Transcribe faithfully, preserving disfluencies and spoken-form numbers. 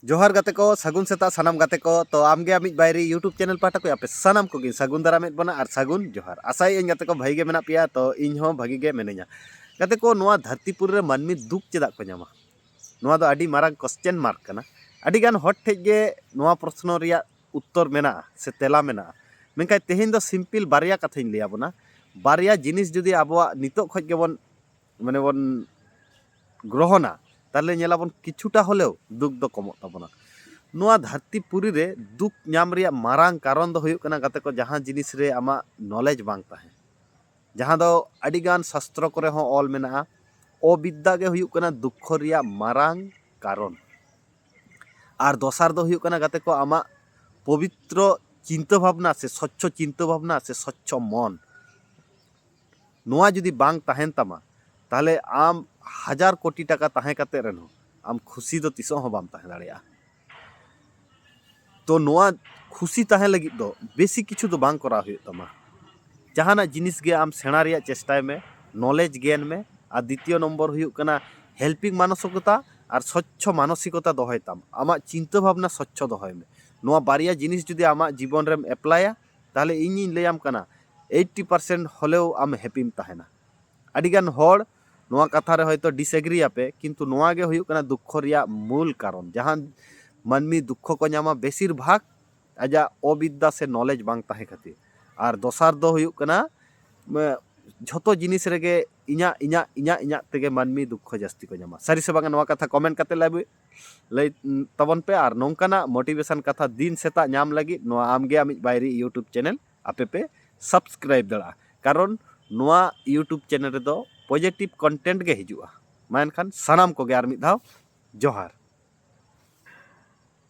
ᱡᱚᱦᱟᱨ ᱜᱟᱛᱮ ᱠᱚ, ᱥᱟᱹᱜᱩᱱ ᱥᱮᱛᱟᱜ ᱥᱟᱱᱟᱢ ᱜᱟᱛᱮ ᱠᱚ᱾ ᱛᱚ ᱟᱢᱜᱮ ᱟᱢᱤᱡ ᱵᱟᱭᱨᱤ YouTube ᱪᱮᱱᱮᱞ ᱯᱟᱦᱴᱟ ᱠᱷᱚᱱ ᱟᱯᱮ ᱥᱟᱱᱟᱢ ᱠᱚᱜᱮᱧ ᱥᱟᱹᱜᱩᱱ ᱫᱟᱨᱟᱢᱮᱫ ᱵᱚᱱᱟ ᱟᱨ ᱥᱟᱹᱜᱩᱱ ᱡᱚᱦᱟᱨ᱾ ᱟᱥᱟᱭᱮᱫ ᱟᱹᱧ ᱜᱟᱛᱮ ᱠᱚ ᱵᱷᱟᱹᱜᱤ ᱜᱮ ᱢᱮᱱᱟᱜ ᱯᱮᱭᱟ, ᱛᱚ ᱤᱧ ᱦᱚᱸ ᱵᱷᱟᱹᱜᱤ ᱜᱮ ᱢᱤᱱᱟᱹᱧᱟ᱾ ᱜᱟᱛᱮ ᱠᱚ, ᱱᱚᱣᱟ ᱫᱷᱟᱹᱨᱛᱤ ᱯᱩᱨᱤ ᱨᱮ ᱢᱟᱹᱱᱢᱤ ᱫᱩᱠ ᱪᱮᱫᱟᱜ ᱠᱚ ᱧᱟᱢᱟ? ᱱᱚᱣᱟ ᱫᱚ ᱟᱹᱰᱤ ᱢᱟᱨᱟᱝ question mark ᱠᱟᱱᱟ᱾ ᱟᱹᱰᱤᱜᱟᱱ ᱦᱚᱲ ᱴᱷᱮᱡ ᱜᱮ ᱱᱚᱣᱟ ᱯᱨᱚᱥᱱᱚ ᱨᱮᱭᱟᱜ ᱩᱛᱛᱚᱨ ᱢᱮᱱᱟᱜᱼᱟ ᱥᱮ ᱛᱮᱞᱟ ᱢᱮᱱᱟᱜᱼᱟ, ᱢᱮᱱᱠᱷᱟᱱ ᱛᱮᱦᱮᱧ ᱫᱚ simple ᱵᱟᱨᱭᱟ ᱠᱟᱛᱷᱟᱧ ᱞᱟᱹᱭ ᱟᱵᱚᱱᱟ᱾ ᱵᱟᱨᱭᱟ ᱡᱤᱱᱤᱥ ᱡᱩᱫᱤ ᱟᱵᱚᱣᱟᱜ ᱱᱤᱛᱚᱜ ᱠᱷᱚᱡ ᱜᱮᱵᱚᱱ ᱢᱟᱱᱮ ᱵᱚᱱ ᱜᱨᱚᱦᱚᱱᱟ, ᱛᱟᱦᱚᱞᱮ ᱧᱮᱞᱟᱵᱚᱱ ᱠᱤᱪᱷᱩᱴᱟ ᱦᱚᱞᱮᱣ ᱫᱩᱠ ᱫᱚ ᱠᱚᱢᱚᱜ ᱛᱟᱵᱚᱱᱟ᱾ ᱱᱚᱣᱟ ᱫᱷᱟᱹᱨᱛᱤ ᱯᱩᱨᱤ ᱨᱮ ᱫᱩᱠ ᱧᱟᱢ ᱨᱮᱭᱟᱜ ᱢᱟᱨᱟᱝ ᱠᱟᱨᱚᱱ ᱫᱚ ᱦᱩᱭᱩᱜ ᱠᱟᱱᱟ, ᱜᱟᱛᱮ ᱠᱚ, ᱡᱟᱦᱟᱸ ᱡᱤᱱᱤᱥ ᱨᱮ ᱟᱢᱟᱜ knowledge ᱵᱟᱝ ᱛᱟᱦᱮᱸ, ᱡᱟᱦᱟᱸ ᱫᱚ ᱟᱹᱰᱤᱜᱟᱱ ᱥᱟᱥᱛᱨᱚ ᱠᱚᱨᱮ ᱦᱚᱸ ᱚᱞ ᱢᱮᱱᱟᱜᱼᱟ᱾ ᱚᱵᱤᱫᱽᱫᱟ ᱜᱮ ᱦᱩᱭᱩᱜ ᱠᱟᱱᱟ ᱫᱩᱠᱠᱷᱚ ᱨᱮᱭᱟᱜ ᱢᱟᱨᱟᱝ ᱠᱟᱨᱚᱱ᱾ ᱟᱨ ᱫᱚᱥᱟᱨ ᱫᱚ ᱦᱩᱭᱩᱜ ᱠᱟᱱᱟ, ᱜᱟᱛᱮ ᱠᱚ, ᱟᱢᱟᱜ ᱯᱚᱵᱤᱛᱨᱚ ᱪᱤᱱᱛᱟᱹ ᱵᱷᱟᱵᱽᱱᱟ ᱥᱮ ᱥᱚᱪᱪᱷᱚ ᱪᱤᱱᱛᱟᱹ ᱵᱷᱟᱵᱽᱱᱟ ᱥᱮ ᱥᱚᱪᱪᱷᱚ ᱢᱚᱱ᱾ ᱱᱚᱣᱟ ᱡᱩᱫᱤ ᱵᱟᱝ ᱛᱟᱦᱮᱱ ᱛᱟᱢᱟ, ᱛᱟᱦᱚᱞᱮ ᱟᱢ ᱦᱟᱡᱟᱨ ᱠᱳᱴᱤ ᱴᱟᱠᱟ ᱛᱟᱦᱮᱸ ᱠᱟᱛᱮ ᱨᱮᱦᱚᱸ ᱟᱢ ᱠᱷᱩᱥᱤ ᱫᱚ ᱛᱤᱥᱚᱜ ᱦᱚᱸ ᱵᱟᱢ ᱛᱟᱦᱮᱸ ᱫᱟᱲᱮᱭᱟᱜᱼᱟ᱾ ᱛᱚ ᱱᱚᱣᱟ ᱠᱷᱩᱥᱤ ᱛᱟᱦᱮᱸ ᱞᱟᱹᱜᱤᱫ ᱫᱚ ᱵᱮᱥᱤ ᱠᱤᱪᱷᱩ ᱫᱚ ᱵᱟᱝ ᱠᱚᱨᱟᱣ ᱦᱩᱭᱩᱜ ᱛᱟᱢᱟ᱾ ᱡᱟᱦᱟᱱᱟᱜ ᱡᱤᱱᱤᱥ ᱜᱮ ᱟᱢ ᱥᱮᱬᱟ ᱨᱮᱭᱟᱜ ᱪᱮᱥᱴᱟᱭ ᱢᱮ, knowledge gain ᱢᱮ, ᱟᱨ ᱫᱤᱛᱤᱭᱚ ᱱᱚᱢᱵᱚᱨ ᱦᱩᱭᱩᱜ ᱠᱟᱱᱟ helping ᱢᱟᱱᱚᱥᱤᱠᱚᱛᱟ ᱟᱨ ᱥᱚᱪᱪᱷᱚ ᱢᱟᱱᱚᱥᱤᱠᱚᱛᱟ ᱫᱚᱦᱚᱭ ᱛᱟᱢ᱾ ᱟᱢᱟᱜ ᱪᱤᱱᱛᱟᱹ ᱵᱷᱟᱵᱽᱱᱟ ᱥᱚᱪᱪᱷᱚ ᱫᱚᱦᱚᱭ ᱢᱮ᱾ ᱱᱚᱣᱟ ᱵᱟᱨᱭᱟ ᱡᱤᱱᱤᱥ ᱡᱩᱫᱤ ᱟᱢᱟᱜ ᱡᱤᱵᱚᱱ ᱨᱮᱢ ᱮᱯᱞᱟᱭᱟ, ᱛᱟᱦᱚᱞᱮ ᱤᱧᱤᱧ ᱞᱟᱹᱭᱟᱢ ᱠᱟᱱᱟ, eighty percent ᱦᱚᱞᱮᱣ ᱟᱢ ᱦᱮᱯᱤᱢ ᱛᱟᱦᱮᱱᱟ᱾ ᱟᱹᱰᱤᱜᱟᱱ ᱦᱚᱲ ᱱᱚᱣᱟ ᱠᱟᱛᱷᱟ ᱨᱮ ᱦᱚᱭᱛᱳ disagree ᱟᱯᱮ, ᱠᱤᱱᱛᱩ ᱱᱚᱣᱟ ᱜᱮ ᱦᱩᱭᱩᱜ ᱠᱟᱱᱟ ᱫᱩᱠᱠᱷᱚ ᱨᱮᱭᱟᱜ ᱢᱩᱞ ᱠᱟᱨᱚᱱ᱾ ᱡᱟᱦᱟᱸ ᱢᱟᱹᱱᱢᱤ ᱫᱩᱠᱠᱷᱚ ᱠᱚ ᱧᱟᱢᱟ, ᱵᱮᱥᱤᱨ ᱵᱷᱟᱜᱽ ᱟᱡᱟᱜ ᱚᱵᱤᱫᱽᱫᱟ ᱥᱮ knowledge ᱵᱟᱝ ᱛᱟᱦᱮᱸ ᱠᱷᱟᱹᱛᱤᱨ᱾ ᱟᱨ ᱫᱚᱥᱟᱨ ᱫᱚ ᱦᱩᱭᱩᱜ ᱠᱟᱱᱟ, ᱢᱮ-, ᱡᱷᱚᱛᱚ ᱡᱤᱱᱤᱥ ᱨᱮᱜᱮ ᱤᱧᱟᱹᱜ, ᱤᱧᱟᱹᱜ, ᱤᱧᱟᱹᱜ, ᱤᱧᱟᱹᱜ ᱛᱮᱜᱮ ᱢᱟᱹᱱᱢᱤ ᱫᱩᱠᱠᱷᱚ ᱡᱟᱹᱥᱛᱤ ᱠᱚ ᱧᱟᱢᱟ᱾ ᱥᱟᱹᱨᱤ ᱥᱮ ᱵᱟᱝᱟ? ᱱᱚᱣᱟ ᱠᱟᱛᱷᱟ comment ᱠᱟᱛᱮ ᱞᱟᱹᱭ, ᱞᱟᱹᱭ ᱛᱟᱵᱚᱱ ᱯᱮ᱾ ᱟᱨ ᱱᱚᱝᱠᱟᱱᱟᱜ motivation ᱠᱟᱛᱷᱟ ᱫᱤᱱ ᱥᱮᱛᱟᱜ ᱧᱟᱢ ᱞᱟᱹᱜᱤᱫ ᱱᱚᱣᱟ ᱟᱢᱜᱮ ᱟᱢᱤᱡ ᱵᱟᱭᱨᱤ YouTube ᱪᱮᱱᱮᱞ ᱟᱯᱮ ᱯᱮ subscribe ᱫᱟᱲᱮᱭᱟᱜᱼᱟ, ᱠᱟᱨᱚᱱ ᱱᱚᱣᱟ YouTube ᱪᱮᱱᱮᱞ ᱨᱮᱫᱚ positive content ᱜᱮ ᱦᱤᱡᱩᱜᱼᱟ᱾ ᱢᱟ ᱮᱱᱠᱷᱟᱱ ᱥᱟᱱᱟᱢ ᱠᱚᱜᱮ ᱟᱨ ᱢᱤᱫ ᱫᱷᱟᱣ ᱡᱚᱦᱟᱨ᱾